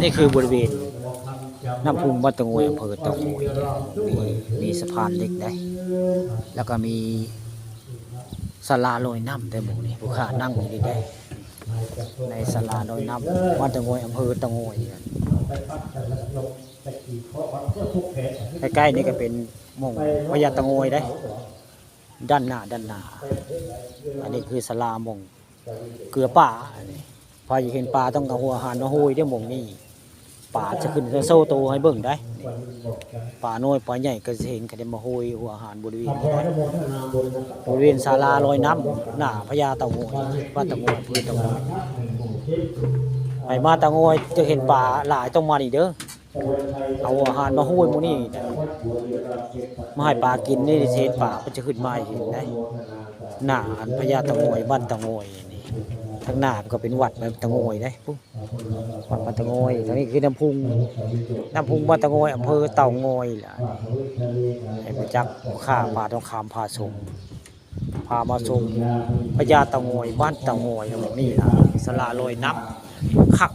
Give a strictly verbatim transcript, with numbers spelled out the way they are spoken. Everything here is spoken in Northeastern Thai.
นี่คือบริเวณน้ำพุงบ้านเตางอย อำเภอเตางอย มี มีสะพานเหล็กได้ แล้วก็มีศาลาลอยน้ำได้หมู่นี่ ผู้ข้านั่งอยู่นี่ได้ ในศาลาลอยน้ำบ้านเตางอย อำเภอเตางอย ใกล้ๆนี่ก็เป็นหม่องพญาเตางอยได้ ด้านหน้า ด้านหน้า อันนี้คือศาลาหม่องเกือป่า อันนี้ พออยากเห็นป่าต้องเอาหัวอาหารมาโฮยได้หม่องนี้ ป่าจะขึ้นโซ่โตให้เบิ่งได้ ป่าน้อยป่าใหญ่ก็จะเห็นเขาได้มาโฮยหัวอาหารบริเวณนี้ได้ บริเวณศาลาลอยน้ำหน้าพญาเตางอย บ้านเตางอย อำเภอเตางอย ไปมาเตางอยจะเห็นป่าหลายต้องมานี่เด้อ เอาอาหารมาโฮยหมู่นี่ มาให้ป่ากินนี่ เห็นป่ามันจะขึ้นมาให้เห็นได้ หน้าอันพญาเตางอย บ้านเตางอยนี่ ทางหน้ามันก็เป็นวัดบ้านเตางอยได้ปุ๊บ วัดบ้านเตางอย ทางนี้คือน้ำพุง น้ำพุงบ้านเตางอย อำเภอเตางอยล่ะ ให้มาจักข้าป่าต้องคำพาชม พามาชมพญาเตางอย บ้านเตางอย หม่องนี้ล่ะ ศาลาลอยน้ำคัก